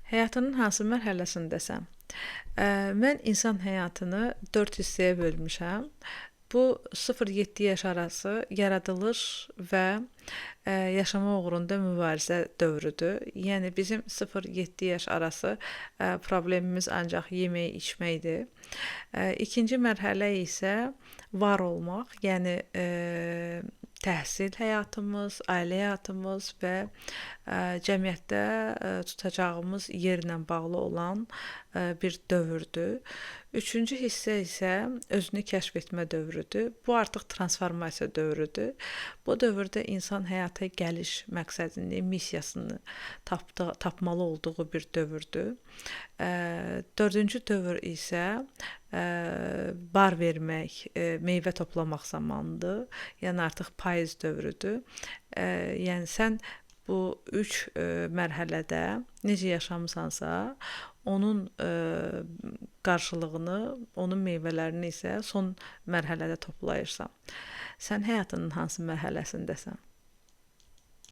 Həyatının hansı mərhələsindəsən? Mən insan həyatını 4 hissəyə bölmüşəm. Bu 0-7 yaş arası yaradılış və yaşama uğrunda mübarizə dövrüdür. Yəni bizim 0-7 yaş arası problemimiz ancaq yemək, içməkdir. İkinci mərhələ isə var olmaq, yəni təhsil həyatımız, ailə həyatımız və cəmiyyətdə tutacağımız yerlə bağlı olan bir dövrdür. Üçüncü hissə isə özünü kəşf etmə dövrüdür. Bu artıq transformasiya dövrüdür. Bu dövrdə insan həyata gəliş məqsədini, missiyasını tapmalı olduğu bir dövrdür. Dördüncü dövr isə bar vermək, meyvə toplamaq zamanıdır. Yəni artıq payız dövrüdür. Yəni sən bu 3 mərhələdə necə yaşamısansa, onun qarşılığını, onun meyvələrini isə son mərhələdə toplayırsan. Sən həyatının hansı mərhələsindəsən?